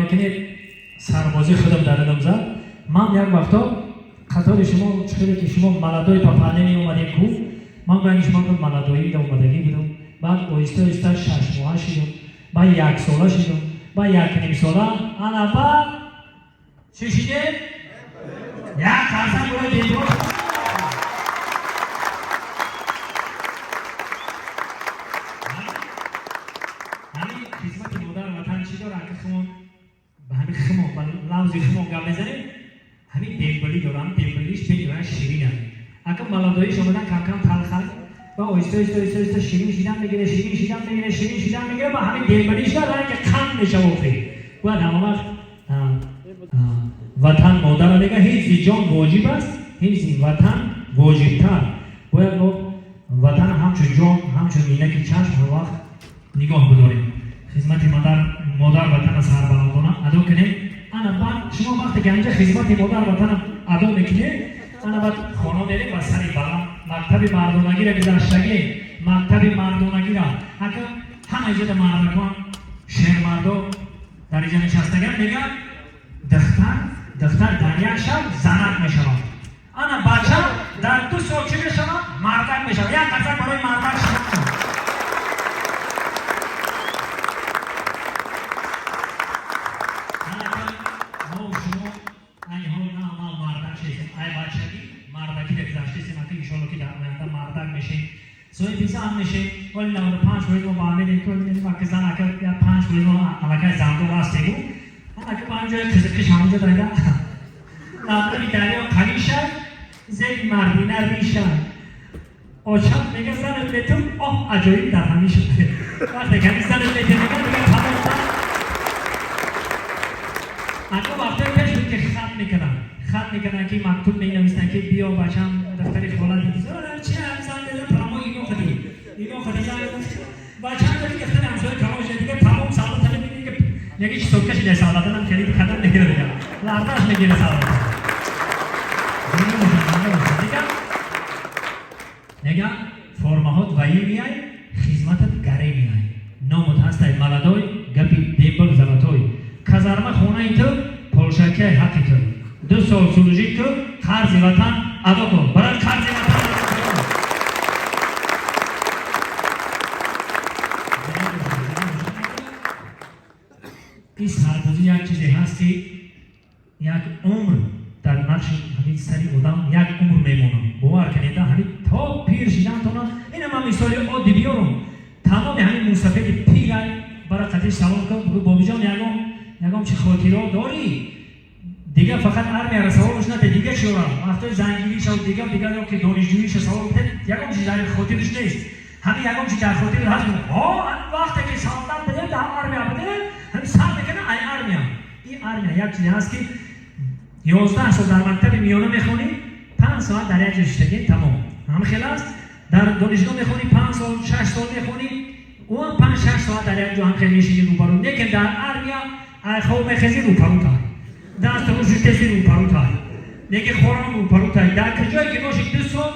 Мекунед, сарбозӣ худам дар дилам зад. Ман як вақто қатори шумо, хеле ки шумо молодой пополнение омадем ку, ман байни шумо молодой да омадагӣ будам. Баъд оҳиста оҳиста 6 моҳа шидам, баъд яксола шидам, баъд якнимсола, ана баъд чӣ шидем? Як қарсак барои бедор. Ҳамин хизмати модар ватан чӣ дора? Ака, хумон ба ҳамин хумон, ба лавзи хумон гап мезанем, ҳамин дембелӣ дора. Ҳамин дембелиш бениҳоят ширин аст. Ака, молодой иш омадан камкам талха ва оҳиста оҳиста оҳиста оҳиста ширин шидан мегире, ширин шидан мегире, ширин шидан мегире ва ҳамин дембелиш ранги қанд мешава. Охир бояд ҳама вақт ватан модара мега, ҳифзи ҷон воҷиб аст, ҳифзи ватан воҷибтар. Бояд мо ватан ҳамчун ҷон, ҳамчун минаки чашм ҳар вақт нигоҳ бидорем, хизмати модар ватана сарбаландона адо кунем. Ана баъд шумо вақте ки ҳаминҷа хизмати модар ватана адо мекунед, ана баъд хона мерем ба сари баланд, мактаби мардонагиро гузаштагӣ, мактаби мардонагиро. Ака, ҳама иҷода мардакон, шермардо дар иҷа нишастаган, мегӯяд, духтар, духтар дар як шаб занак мешавад, ана бача дар 2 сол чӣ мешавад? Мардак мешавад. Як қарсак барои мардак шудан. Мо шумо ай ҳол на ма мардак шестем, ай бачагӣ мардакида гузаштесем. Ака, иншолло ки дар оянда мардак мешем, соҳиби зан мешем. Вале 95% мо баамедем ки зан, ака, як 5% мо аллакай зандор ҳастему. Ака, ба ҳамин ҷои қизиқиш ҳамонҷо дайда лабрави дарё қалиша, зери мардина риша, очам мега занат метум, оҳ, аҷоиб дар ҳамин шуд. Вақте ки ҳамин занат метум мега, дига тамом. Ака, вақтое пеш буд ки хат мекардам, хат мекардам, ки мактуб менавистам, ки биё, бачам, дафтари холат интизор. Чи занг мезанам, прямо ино хати, ино хати занг, бачам дори духтари ҳамсоя калон шуда, дига тамом солдата мебини, ки яки чистотка шида, солдатанам харид кадан мегира, дига ларташ мегира солдата. Дига мега формаҳот военный ай, хизматат гаремный ай, номот ҳастай молодой, гапи дембел золотой, казарма хонаи ту, полшакиай ҳаққи ту, 2 сол служить ту, қарзи ватан адо кун. Барои қарзи ватан адо кун. Ин сарбозӣ як чизе ҳаст, ки як умр дар нақши ҳамин сари одам як умр мемонад. Бовар кунед, ҳамин то пир шидантона. Ина ман мисоли оддӣ биёрам. Тамоми ҳамин мусафири пирай бара қатиш салом кун, бугӯ: «Бобиҷон, ягон чи хотиро дорӣ?» Дига фақат армияро саволш нате, дига чиёра, вақтои зангириша, дига дига ё ки донишҷӯиша савол бите, ягон чи дар хотириш нест. Ҳамин ягон чи дар хотир ҳаст. Ҳо, вақте ки солдат будем, дар армия будем, ҳамин сар мекунад ай армия. Ин армия як чизе ҳаст, ки 11 сол дар мактаби миёна мехонӣ, 5 соат дар як ҷо шиштагӣ, тамом. Ҳам хел аст. Дар донишгоҳ мехонӣ, 5 сол, 6 сол мехонӣ, ӯам 5-6 соат дар як ҷо ҳам хел мешинӣ рӯбарӯ. Лекин дар армия ай хоб мехезӣ, рӯпарӯ тай, даст рӯшитеси, рӯпарӯ тай, лекин хорам, рӯпарӯ тай. Дар куҷое ки боши, 2 сол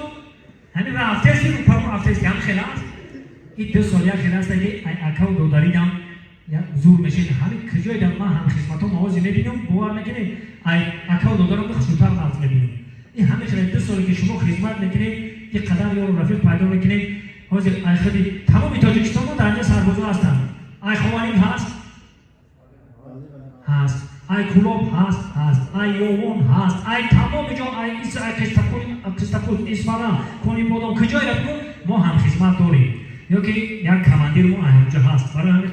ҳамин рафтеси, рӯпарӯ рафтеси. Ҳам хел аст. Ин 2 сол як хел аст, ки ай акаву додаридам зур мешин. Ҳамин куҷое дар ман ҳамхизматҳо мавозе мебинам, бовар мекунед, ай акаву додарам хушнутар нағз мебинам. Ин ҳамин хеле 2 соле ки шумо хизмат мекунед, ин қадар ёру рафиқ пайдо мекунед. Ҳозир ай худи тамоми Тоҷикистон мо дар инҷа сарбозо ҳастанд. Ай Ховалинг ҳаст, ҳаст, ай Кулоб ҳаст, ҳаст, ай Ёвон ҳаст, ай тамоми ҷо, ай ай Қистакул, Исфара, Конибодом, куҷое бигӯ, мо ҳамхизмат дорем ё ки як командир мо ҳамҷо ҳаст. Барои ҳамин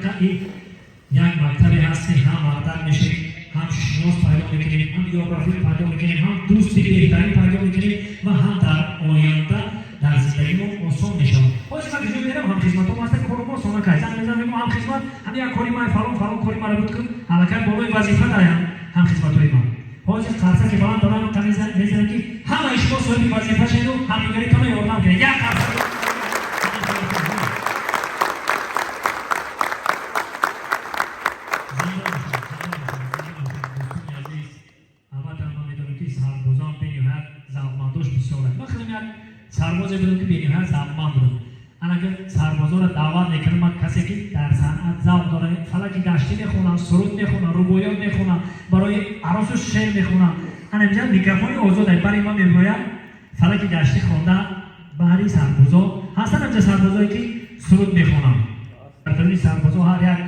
як мактабе ҳаст, ки ҳам мардак мешавем, ҳам шинос пайдо мекунем, ҳам ёр-рафиқ пайдо мекунем, ҳам дӯсти беҳтарин пайдо мекунем ва ҳам дар оянда дар зиндагимо осон мешавад. Ҳозир ман куҷо мерам, ҳамхизматом ҳаста, корум осона кай. Занг мезанам, мегӯям: «Ҳамхизмат, ҳам як кори ман, фалон фалон кори мара буд кун». Аллакай болои вазифа даям ҳамхизматҳои ман. Ҳозир қарса ки баланд дорам мезанам, ки ҳамаи шумо соҳиби вазифа шеду ҳамдигаритонро ёрдам кунед. Як қарса. Зинда бошед, зинда бошед, зинда бошед, дӯстони азиз. Албатта, ман медонам, ки сарбозон бениҳоят завқмандош бисёр аст. Ман худам як сарбозе будам, ки бениҳоят завқманд будам. Ана ки сарбозоро даъват мекунам, ман касе ки дар санъат завқ дора, фалаки гаштӣ мехонам, суруд мехонам, рубоиёт мехонам, барои аросу шеър мехонам. Ана инҷа микрофони озод ай бари ман мебирояд, фалаки гаштӣ хонда баҳри сарбозо. Ҳастан инҷа сарбозое ки суруд мехонам. Дар даруни сарбозо ҳар як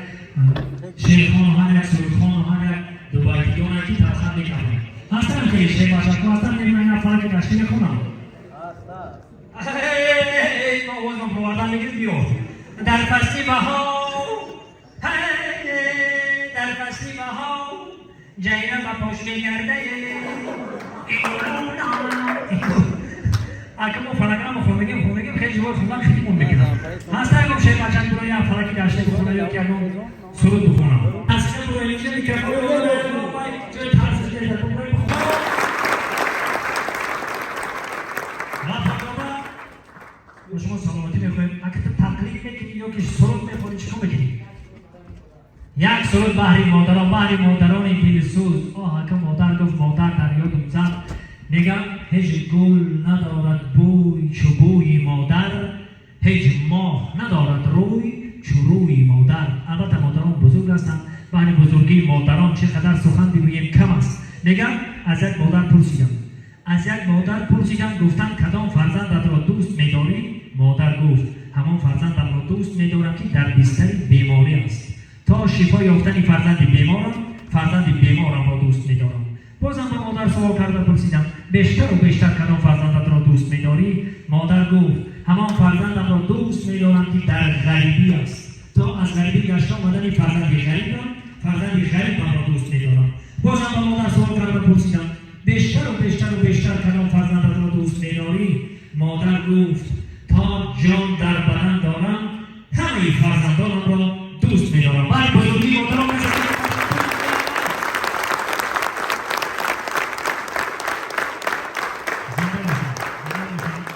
шеърхону, ҳар як сурудхону, ҳар як дубайтиёне ки талхат мекарданд. Ҳастан ки шеърбачако ҳастан, мебинам, фалаки гаштӣ мехонам. Овозам провардан мегирд, биё. Дар фасли баҳор, дар фасли баҳор ҷайра ба пош мегардае. Ака, мо фонограмма хондагим, хондагим, хеле живой хондан хелимон мекунам. Ҳаста ягон шеърбачак буро як фалаки гашта бихона ё ки ягон суруд бихонам? Микрофон ҷои тарс. Ва шумо саломатӣ мехоҳем. Ака, ту тақлид мекунӣ ё ки суруд мехонӣ, чӣ кор мекунӣ? Як суруд баҳри модарон, баҳри модарони дилсӯз. Оҳ, ака, модар гуфт, модар дар ёдум зад. Мегам, ҳеҷ гул надорад бӯй чу бӯи модар, ҳеҷ моҳ надорад рӯй чу рӯи модар. Албатта, модарон бузург ҳастанд. Баҳри бузургии модарон чӣ қадар сухан бигӯем, кам аст. Мегам, аз як модар пурсидам, аз як модар пурсидам, гуфтам: «Кадом фарзандатро дӯст медорӣ?» Модар гуфт: «Ҳамон фарзандамро дӯст медорам, ки дар бистари беморӣ аст. То шифо ёфтани фарзанди беморам, фарзанди беморамро дӯст медорам». Бозам ба модар суол карда пурсидам: «Бештару бештар кадом фарзандатро дӯст медорӣ?» Модар гуфт: «Ҳамон фарзандамро дӯст медорам, ки дар ғарибӣ аст. То аз ғарибӣ гашта омадани фарзанди ғарибам, фарзанди ғарибамро дӯст медорам». Бозам ба модар суол карда пурсидам: «Бештару бештару бештар кадом фарзандатро дӯст медорӣ?» Модар гуфт: «То ҷон дар бадан дорам, ҳамаи фарзандонамро дӯст медорам». Баъди бузургии модарон мезанем. Зинда бошед, зинда бошед.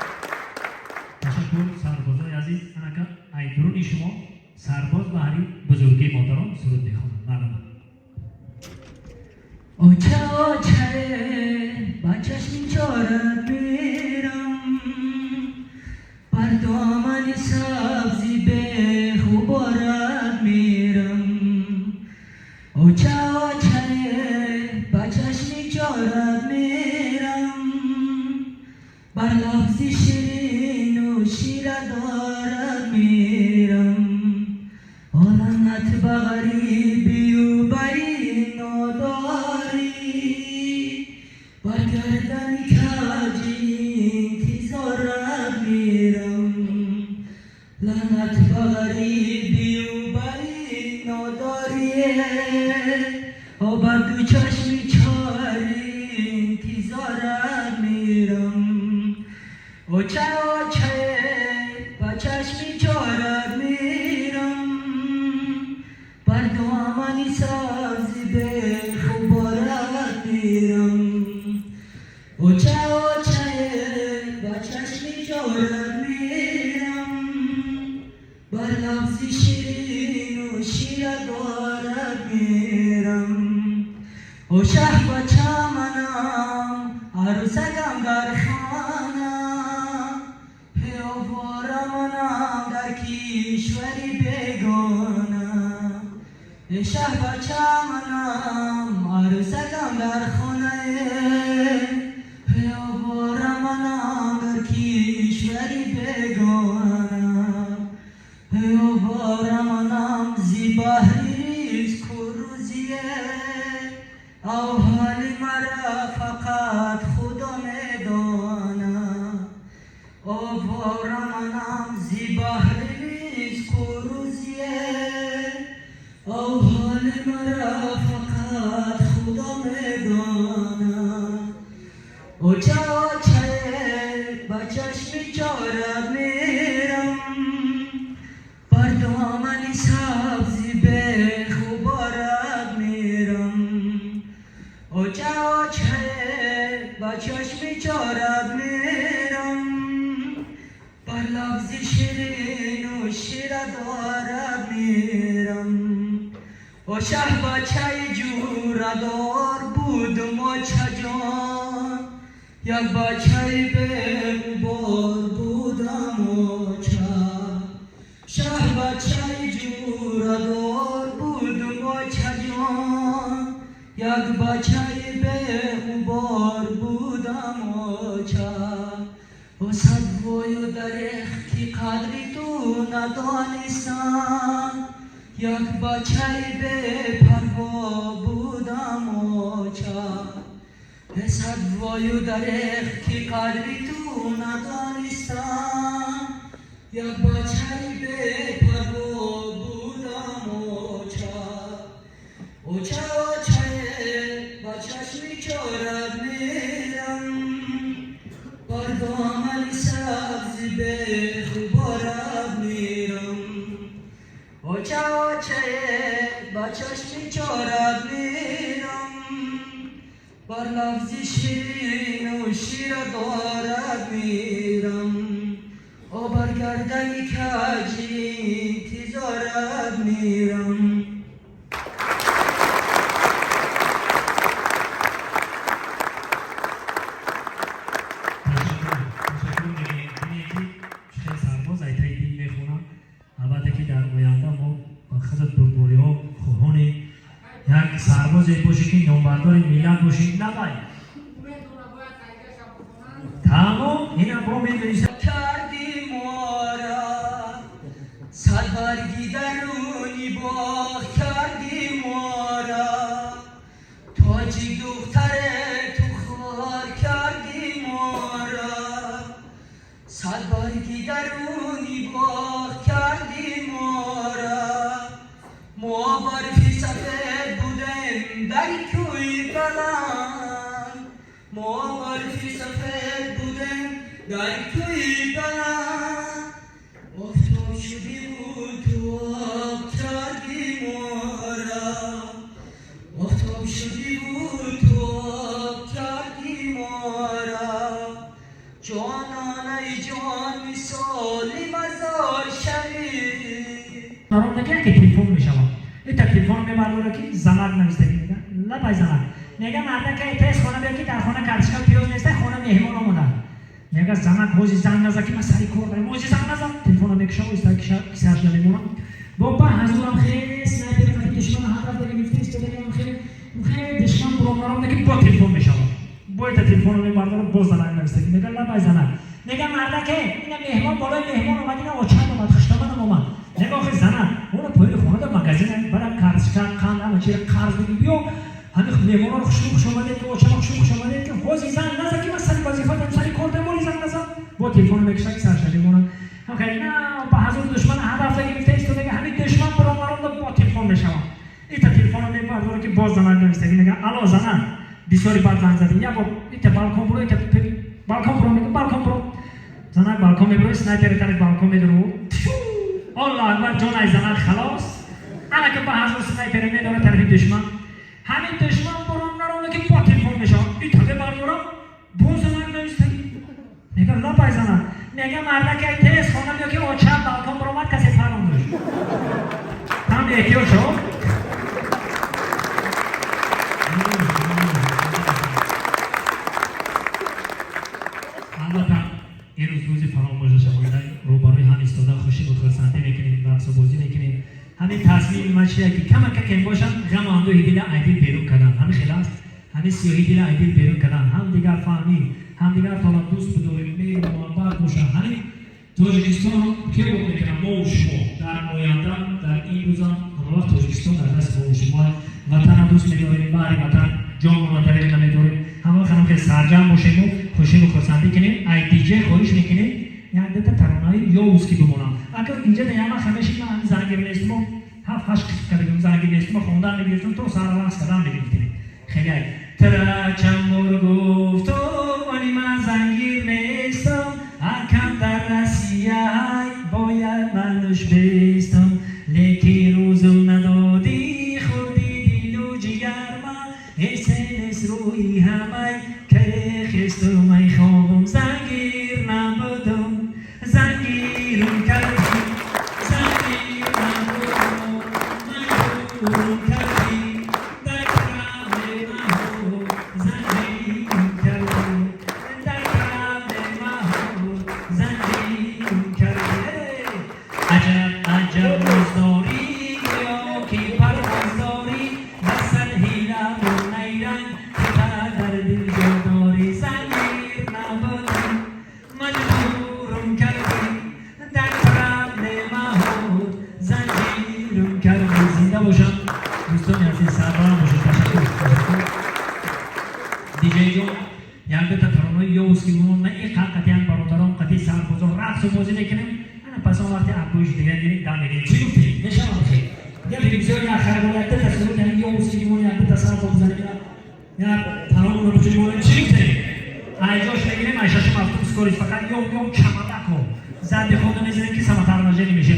Ташаккур, сарбозои азиз. Анака айдуруни шумо сарбоз баҳри бузургии модарон суруд мехонад. Марҳамат. Оча, оча, ба чашми чорат мерам, бар домани сабзи бехуборат мерам. Оча, оча, ба чашми чорат мерам, бар лафзи ширину шира дорад мерам. Оланат ба ғарибию бари нодорӣ, бар гардани каҷи интизорат мерам. Лаънат ба ғарибию бари нодорӣ, о бар ду чашми чори интизорат мерам. Оча, оча, ба чашми чорат мерам, бар домани сабзи бехуборат мерам. Оча, оча, ба чашми чорат мерам, бар лафзи ширину шира дорад мерам. О шаҳ бача манам, арӯсакам дар хона, овора манам дар кишвари бегона. Э шаҳ бача манам, арӯсакам дар хона, овора манам дар кишвари бегона. Овора манам зи баҳри ризқу рӯзие, ав ҳоли мара фақат Худо медонад. Овора манам зи баҳри ризқу рӯзие, ав ҳоли мара фақат Худо медонад. Оча, оча, ба чашми чорат мерам, бар домани сабзи бехуборат мерам. Оча, оча, ба чашми чорат мерам, бар лафзи ширину шира дорад мерам. О шаҳ бачаи ҷӯрадор будум, очаҷон, як бачаи бегубор будам, оча. Пуррадор будум, очаҷон, як бачаи беғубор будам, оча. Сад вою дареғ, ки қадри ту надонистам, як бачаи бепарво будам, оча. Сад вою дареғ, ки қадри ту надонистам, як бачаи бепарво будам, оча. Оча, очае, ба чашми чорат мерам, бар домани сабзи бехуборат мерам. Оча, очае, ба чашми чорат мерам, бар лафзи ширину шира дорад мерам, о бар гардани каҷи интизорат мерам. Ташаккур, ташаккур мегӯем. Бинед, ки хеле сарбоз айтаи дил мехонам. Албатта, ки дар оянда мо ба худат бурдбориҳо хоҳони як сарбозе бошӣ, ки номбардори миллат бошӣ. Давай, тамом, инам бо медонист. Карди мора, сад барги даруни боғ карди мора, тоҷи духтаре ту хор карди мора, сад барги даруни боғ карди мора. Мо барфи сафед будем дар кӯи баланд, мо барфи сафед будем дар кӯи баланд, офтоб шудиву ту об карди мора, офтоб шудиву ту об карди мора. Ҷононаи ҷон, мисоли мазор шавӣ. Наром накард, ки телефон мешавад. Ита телефон мебардора, ки занак навистагӣ. Мега: «Лабай, занак». Мега: «Мардакай, тез хона биё, ки дар хона картишка, пиёз неста, хона меҳмон омода». Мега занак: «Ҳози занг наза, ки ман сари кор дорам, ҳози занг наза». Телефонро мекуша, оҳиста кисааш намемонам. Бо ба ҳазурам хеле снайпер қати душман ҳадаф даги гирифта истодаам, хеле хеле душман буром наром ки бо телефон мешавад. Бо ита телефонро мебардора, боз занак навистагӣ. Мега: «Лабай, занак». Мега: «Мардаке, ина меҳмон болои меҳмон омад, ина очам омад, хуштомадам омад». Мега: «Охи занак, она поёни хонада магазин, бара картишка, қанд, ҳама чира қарз биги, биё, ҳами меҳмонро хушрӯ хуш омадед ки, очама хушрӯ хуш омадед ки, ҳози занг наза, ки ман сари вазифа дорам, сари кор дорам, боли занг наза». Бо телефонро мекуша, ки сарша мемонад. Хеле на ба ҳазур душман ҳадаф гирифта истодаги, ҳамин душман буром наромда, бо телефон мешавад. Ита телефонро мебардора, ки боз занак навистагӣ. Мега: «Алло, занак, бисёри бад занг задӣ, як бор ита балкон буро, ита балкон буро». Мега: «Балкон буро». Занак балкон мебуро, снайпери тараф балкон медуру. Аллоҳ акбар, ҷон ай занак халос. Ана ки ба ҳазур снайпери медора тарафи душман. Ҳамин душман буром наромда, ки бо телефон мешавад. Ита мебардорам, боз занак навистагӣ. Мега: «Лабай, занак». Мега: «Мардакай, тез хона биё, ки очам балкон буромад, касе парон дошт, там эҳтиёт шав». Албатта, имрӯз рӯзи фаромӯшнашаванда, рӯбарӯи ҳам истода хушиву хурсандӣ мекунем, рақсу бозӣ мекунем. Ҳамин тасмими ман чия, ки камака кем бошад, ғаму андӯҳи дила ай дил берун кардан, ҳамин хел аст, ҳамин сиёҳи дила ай дил берун кардан, ҳамдигар фаҳмӣ, ҳамдигар тона дӯст бидорем, меҳру муҳаббат бошад. Ҳамин Тоҷикистон ке буд мекунам, мову шумо дар оянда, дар ин рӯзам ҳамавақт Тоҷикистон дар даст мову шумо. Ватана дӯст медорем, баҳри ватан ҷонмона дареғ намедорем. Ҳамавақт ҳам хел сарҷам бошему хушиву хурсандӣ кунем. Ай диҷе хоҳиш мекунем, як дата таронаи ёвуз ки бимонам. Ака, инҷа да яма хамеши ман зангир нестмо, ҳафт ҳашт қисм кардагим, зангир нестмо хондан мегирифтем, то сар рақс кардан мегирифтем. Хеле тра чанд бор гуфтум, вале ман зангир нестам, акам дар Россия бояд ман нуш бестам, лекин рӯзум надодӣ, хурди дилу ҷигарма, эсенес рӯи ҳамай ке хестум, ай хобум, зангир набудум, зангирум кардӣ, зангир набудум, маҷбурум кардӣ, дар проблемаҳо зангир. Як дута таронаи ёвский мон на и қати бародарон, қати сарбозон рақсу бозӣ мекунем. Ана пас он вақти аббоиш дигар гирем, дам мегирем. Чӣ гуфтем? Мешавам хел. Я бисёр як хайр, як дута суруд, яъне ёвский мон, як дута сарбоз бизанем, як тарона бучунем. Чӣ гуфтем? Айҷош мегирем, ай шашум ҳафтум скорость, фақат ёв ёв чамадако зади хода мезанем, ки самоторможение мешем.